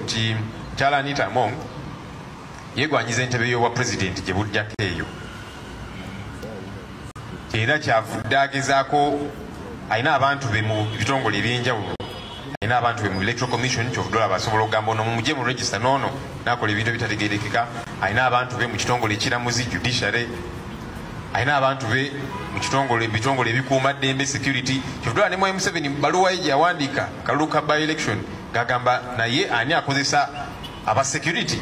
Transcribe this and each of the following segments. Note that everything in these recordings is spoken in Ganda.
nti mukyala Anita Among yeegwanyiza entebe y'obwa pulezidenti gye bujjako eyo, era kyavudde agezaako alina abantu be mu bitongole ebyenjawulo, alina abantu be mu Electoral Commission, kyovudde olaba asobola okugamba ono mumugye mu register n'ono n'akola ebintu ebitategeerekeka. Alina abantu be mu kitongole ekiramuzi judiciary, alina abantu be mu kitongole bitongole ebikuuma ddembe security. Kyovudde olaba ne Mwami Museveni mu bbaluwa ye gye yawandiika kalulu ka by election ng'agamba naye ani akozesa aba security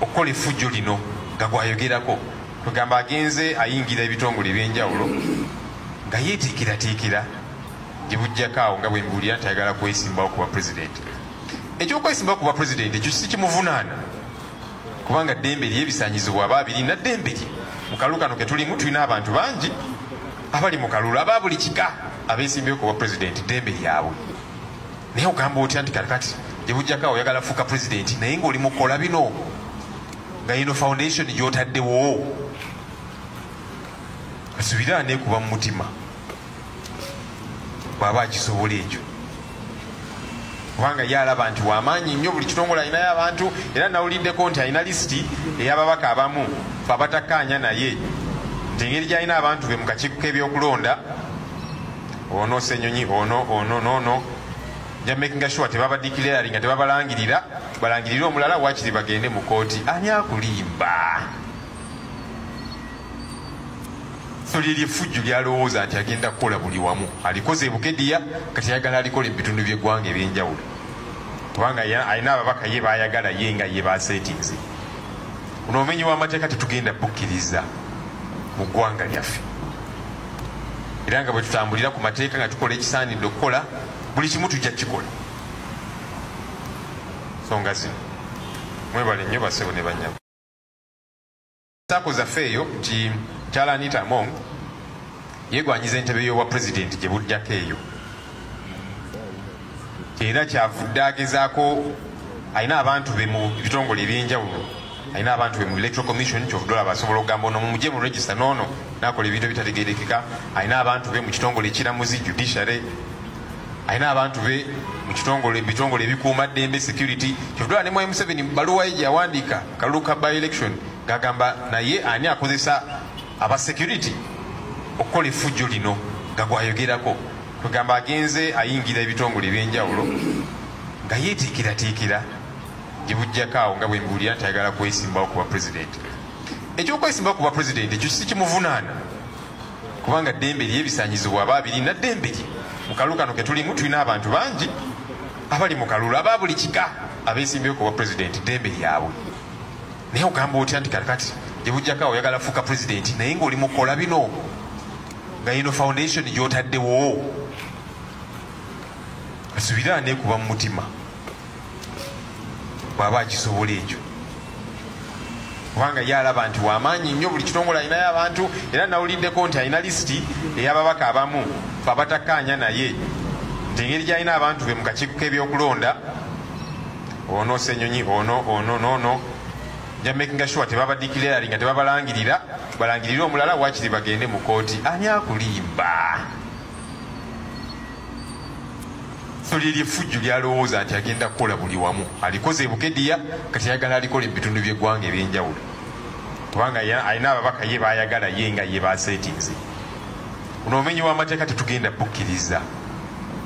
okukola effujjo lino nga gwayogerako, kwegamba agenze ayingira ebitongole ebyenjawulo nga yeetiikiraatiikira gye bujjako awo nga bwe mbuulira nti ayagala kwesimbawo kuba pulezidenti. Ekyokwesimbawo kuba pulezidenti ekyo si kimuvunaana, kubanga ddembe lye ebisaanyizibwa aba abirina ddembe lye. Mu kalulu kano ke tulimu tulina abantu bangi abali mu kalulu aba buli kika abeesimbyewo kuba pulezidenti, ddembe lyabwe. Naye ogamba otya nti kakati gye bujjako awo oyagala fuuka pulezidenti naye ng'oli mukola bino nga ino foundation gy'otaddewo? Asubira neekuba mu mutima bw'aba akisobola ekyo, kubanga ye alaba nti wamaanyi nnyo, buli kitongole alinayo abantu. Era nawuliddeko nti alina lisiti ey'ababaka abamu fe abatakkaanya naye, nti engeri gy'alina abantu be mu kakiiko k'ebyokulonda, ono Ssenyonyi, ono ono n'ono, nja makinga sure tebabadeclaring nga tebabalangirira, balangirire omulala waakiri bagende mu kooti. Ani akulimba? So lyeryo effujjo lyalowooza nti agenda kukola buli wamu, alikoze e Bukedea, kati ayagala alikole mu bitundu by'eggwanga ebyenjawulo, kubanga alina ababaka ye baayagala ye nga ye baseetinze. Ono omumenyi w'amateeka tetugenda bukkiriza mu ggwanga lyaffe, era nga bwe tutambulira ku mateeka nga tukola ekisaanidde okukola, buli kimu tujja kukikola. Nsonga zino mwebale nnyo bassebo ne bannyabo. Saako zaffe eyo nti mukyala Anita Among yeegwanyiza entebe y'obwa pulezidenti gye bujjako eyo, era kyavudde agezaako alina abantu be mu bitongole ebyenjawulo, alina abantu be mu Electoral Commission, kyovudde olaba asobola okugamba ono mumugye mu register n'ono n'akola ebintu ebitategeerekeka. Alina abantu be mu kitongole ekiramuzi judiciary, alina abantu be mu kitongole bitongole ebikuuma ddembe security. Kyovudde olaba ne Mwami Museveni mu bbaluwa ye gye yawandiika kalulu ka by election ng'agamba naye ani akozesa aba security okukola effujjo lino nga gwayogerako, kwegamba agenze ayingira ebitongole ebyenjawulo nga yeetiikiraatiikira gye bujjako awo nga bwe mbuulira nti ayagala kwesimbawo kuba pulezidenti. Ekyokwesimbawo kuba pulezidenti ekyo si kimuvunaana, kubanga ddembe lye ebisaanyizibwa aba abirina ddembe lye. Mu kalulu kano ke tulimu tulina abantu bangi abali mu kalulu aba buli kika abeesimbyewo kuba pulezidenti, ddembe lyabwe. Naye ogamba otya nti kakati gye bujjako awo oyagala fuuka pulezidenti naye ng'oli mukola bino nga ino foundation gy'otaddewo? Asubira neekuba mu mutima bw'aba akisobola ekyo, kubanga ye alaba nti wamaanyi nnyo, buli kitongole alinayo abantu. Era nawuliddeko nti alina lisiti ey'ababaka abamu fe abatakkaanya naye, nti engeri gy'alina abantu be mu kakiiko k'ebyokulonda, ono Ssenyonyi, ono ono n'ono, nja makinga sure tebabadeclaring nga tebabalangirira, balangirire omulala waakiri bagende mu kooti. Ani akulimba? So lyeryo effujjo lyalowooza nti agenda kukola buli wamu, alikoze e Bukedea, kati ayagala alikole mu bitundu by'eggwanga ebyenjawulo, kubanga alina ababaka ye baayagala ye nga ye baseetinze. Ono omumenyi w'amateeka tetugenda bukkiriza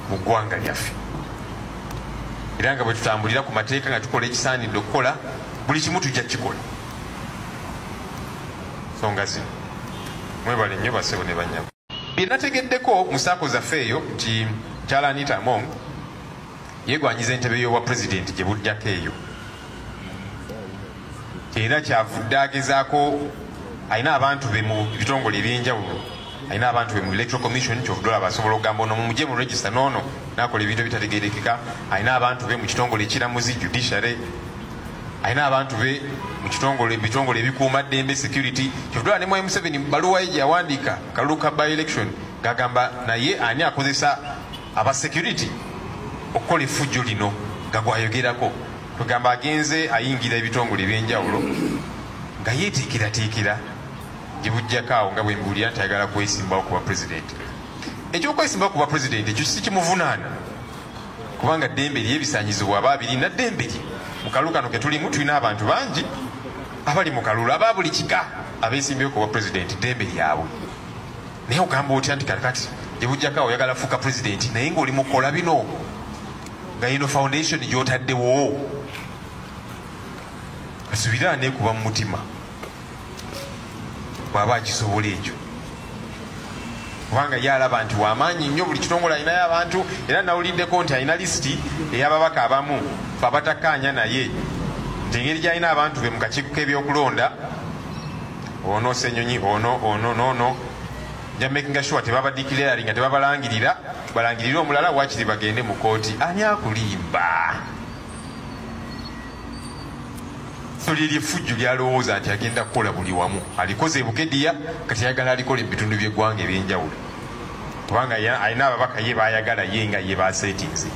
mu ggwanga lyaffe, era nga bwe tutambulira ku mateeka nga tukola ekisaanidde okukola, buli kimu tujja kukikola. Nsonga zino mwebale nnyo bassebo ne bannyabo. Bye nategeddeko mu saako zaffe eyo nti mukyala Anita Among yeegwanyiza entebe y'obwa pulezidenti gye bujjako eyo, era kyavudde agezaako alina abantu be mu bitongole ebyenjawulo, alina abantu be mu Electoral Commission, kyovudde olaba asobola okugamba ono mumugye mu register n'ono n'akola ebintu ebitategeerekeka. Alina abantu be mu kitongole ekiramuzi judiciary, alina abantu be mu kitongole bitongole ebikuuma ddembe security. Kyovudde olaba ne Mwami Museveni mu bbaluwa ye gye yawandiika kalulu ka by election ng'agamba naye ani akozesa aba security okukola effujjo lino nga gwayogerako, kwegamba agenze ayingira ebitongole ebyenjawulo nga yeetiikiraatiikira gye bujjako awo nga bwe mbuulira nti ayagala kwesimbawo kuba pulezidenti. Ekyokwesimbawo kuba pulezidenti ekyo si kimuvunaana, Kubanga ddembe lye ebisanyizibwa aba birina ddembe lye. Mu kalulu kano ke tulimu tulina abantu bangi abali mu kalulu aba buli kika abeesimbyewo ku bwa pulezidenti, ddembe lyabwe. Naye ogamba otya nti kakati gye bujjako awo oyagala fuuka pulezidenti naye ng'oli mukola bino nga ino foundation gy'otaddewo? Asubire aneekuba mu mutima bw'aba akisobola ekyo, kubanga ye alaba nti wamaanyi nnyo, buli kitongole alinayo abantu. Era nawuliddeko nti alina lisiti ey'ababaka abamu fe abatakkaanya naye, nti engeri gy'alina abantu be mu kakiiko k'ebyokulonda, ono Ssenyonyi, ono ono noono, nja makinga sure tebabadeclaring nga tebabalangirira, balangirire omulala, wakiri bagende mu kooti. Ani akulimba? So lyeri effujjo lyalowooza nti agenda kukola buli wamu. Alikoze Bukedea, kati ayagala alikole mu bitundu by'eggwanga ebyenjawulo, kubanga alina ababaka ye baayagala ye nga ye baseetinze.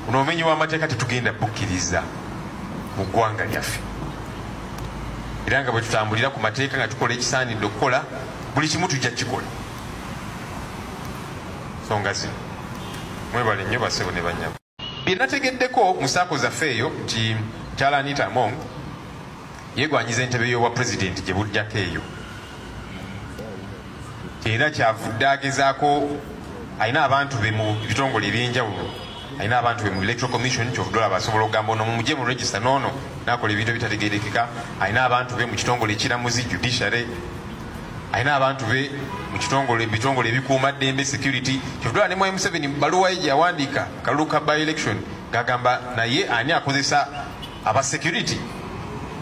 Ono omenyi w'amateeka tetugenda bukkiriza mu ggwanga lyaffe. Era nga bwe tutambulira ku mateeka nga tukola ekisaanidde okukola, buli kimu tujja kukikola. Nsonga zino mwebale nnyo bassebo ne bannyabo. Bye nategeddeko mu SACCO zaffe eyo nti mukyala Anita Among yeegwanyiza entebe y'obwa pulezidenti gye bujjako eyo, era kyavudde agezaako alina abantu be mu bitongole ebyenjawulo, alina abantu be mu Electoral Commission, kyovudde olaba asobola okugamba ono mumugye mu register n'ono n'akola ebintu ebitategeerekeka. Alina abantu be mu kitongole ekiramuzi, judiciary, alina abantu be mu kitongole bitongole ebikuuma ddembe, security. Kyovudde olaba ne Mwami Museveni mu bbaluwa ye gye yawandiika kalulu ka by election gagamba naye ani akozesa aba security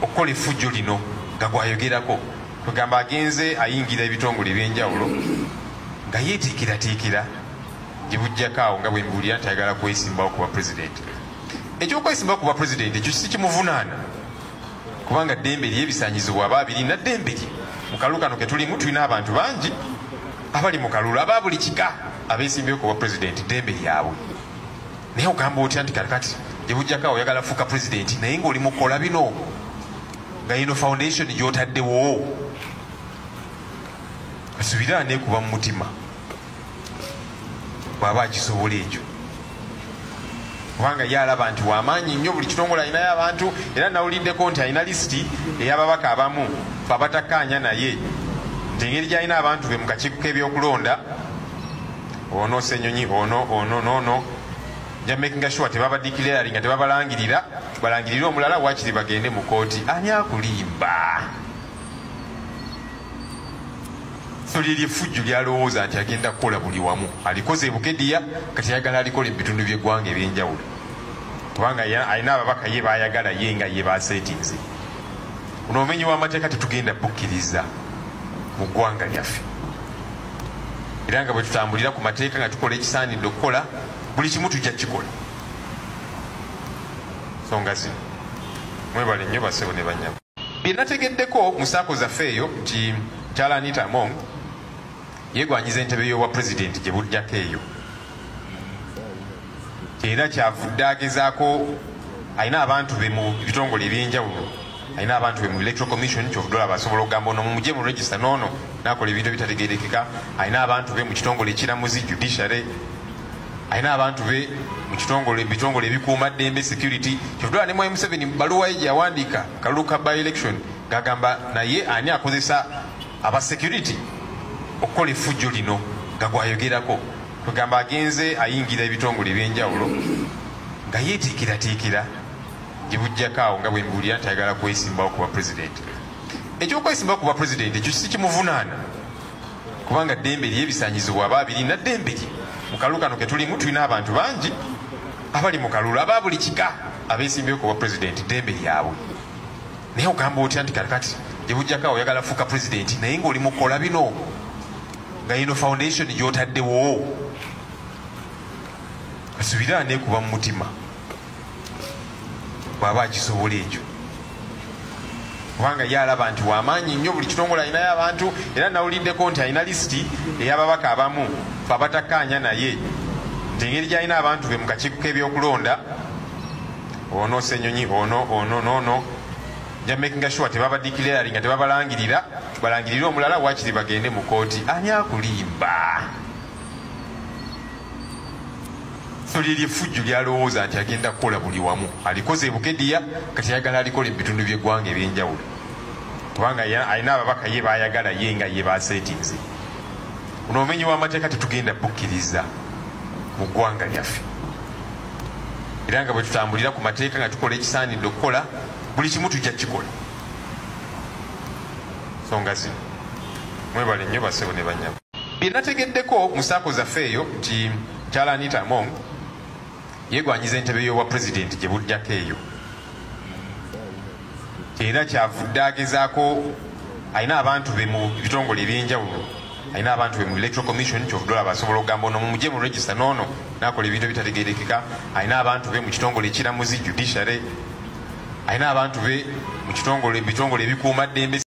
okukola effujjo lino nga gwayogerako. Kwegamba agenze ayingira ebitongole ebyenjawulo nga yeeteekerateekera gye bujjako awo nga bwe mbuulira nti ayagala kwesimbawo ku bwa pulezidenti. Ekyokwesimbawo ku bwa pulezidenti ekyo si kimuvunaana, kubanga ddembe lye ebisanyizibwa aba birina ddembe lye. Mu kalulu kano ke tulimu tulina abantu bangi abali mu kalulu aba buli kika abeesimbyewo ku bwa pulezidenti, ddembe lyabwe. Naye ogamba otya nti kakati gye bujjako awo oyagala fuuka pulezidenti naye ng'oli mukola bino nga ino foundation gy'otaddewo? Asubire aneekuba mu mutima bw'aba akisobola ekyo, kubanga ye alaba nti wamaanyi nnyo, buli kitongole alinayo abantu. Era nawuliddeko nti alina lisiti ey'ababaka abamu fe abatakkaanya naye, nti engeri gy'alina abantu be mu kakiiko k'ebyokulonda, ono Ssenyonyi, ono ono noono, nja makinga sure tebabadeclaring nga tebabalangirira, balangirire omulala, wakiri bagende mu kooti. Ani akulimba? So lyeri effujjo lyalowooza nti agenda kukola buli wamu. Alikoze Bukedea, kati ayagala alikole mu bitundu by'eggwanga ebyenjawulo, kubanga alina ababaka ye baayagala ye nga ye baseetinze. Ono omenyi w'amateeka tetugenda bukkiriza mu ggwanga lyaffe. Era nga bwe tutambulira ku mateeka nga tukola ekisaanidde okukola, buli kimu tujja kukikola. Nsonga zino mwebale nnyo bassebo ne bannyabo. Bye nategeddeko mu SACCO zaffe eyo nti mukyala Anita Among yeegwanyiza entebe y'obwa pulezidenti gye bujjako eyo, era kyavudde agezaako alina abantu be mu bitongole ebyenjawulo, alina abantu be mu Electoral Commission, kyovudde olaba asobola okugamba ono mumugye mu register n'ono n'akola ebintu ebitategeerekeka. Alina abantu be mu kitongole ekiramuzi, judiciary, alina abantu be mu kitongole bitongole ebikuuma ddembe, security. Kyovudde olaba ne Mwami Museveni mu bbaluwa ye gye yawandiika kalulu ka by election gagamba naye ani akozesa aba security okukola effujjo lino nga gwayogerako. Kwegamba agenze ayingira ebitongole ebyenjawulo nga yeeteekerateekera gye bujjako awo nga bwe mbuulira nti ayagala kwesimbawo ku bwa pulezidenti. Ekyokwesimbawo ku bwa pulezidenti ekyo si kimuvunaana, kubanga ddembe lye ebisanyizibwa aba birina ddembe lye. Mu kalulu kano ke tulimu tulina abantu bangi abali mu kalulu aba buli kika abeesimbyewo ku bwa pulezidenti, ddembe lyabwe. Naye ogamba otya nti kakati gye bujjako awo oyagala fuuka pulezidenti naye ng'oli mukola bino nga ino foundation gy'otaddewo? Asubire aneekuba mu mutima bw'aba akisobola ekyo, kubanga ye alaba nti wamaanyi nnyo, buli kitongole alinayo abantu. Era nawuliddeko nti alina lisiti ey'ababaka abamu fe abatakkaanya naye, nti engeri gy'alina abantu be mu kakiiko k'ebyokulonda, ono Ssenyonyi, ono ono noono, nja makinga sure tebabadeclaring nga tebabalangirira, balangirire omulala, wakiri bagende mu kooti. Ani akulimba? So lyeryo effujjo lyalowooza nti agenda kukola buli wamu, alikoze e Bukedea, kati ayagala alikola mu bitundu by'eggwanga ebyenjawulo, kubanga alina ababaka ye baayagala ye nga ye baseetinze. Ono omenyi w'amateeka tetugenda bukkiriza mu ggwanga lyaffe, era nga bwe tutambulira ku mateeka nga tukola ekisaanidde okukola, buli kimu tujja kukikola. Nsonga zino mwebale nnyo bassebo ne bannyabo. Bye nategeddeko mu SACCO zaffe eyo nti mukyala Anita Among yeegwanyiza entebe y'obwa pulezidenti gye bujjako eyo, era kyavudde agezaako, alina abantu be mu bitongole ebyenjawulo, alina abantu be mu Electoral Commission, kyovudde olaba asobola okugamba ono mumugye mu register n'ono n'akola ebintu ebitategeerekeka, alina abantu be mu kitongole ekiramuzi judiciary, alina abantu be mu kitongole ebikuuma ddembe.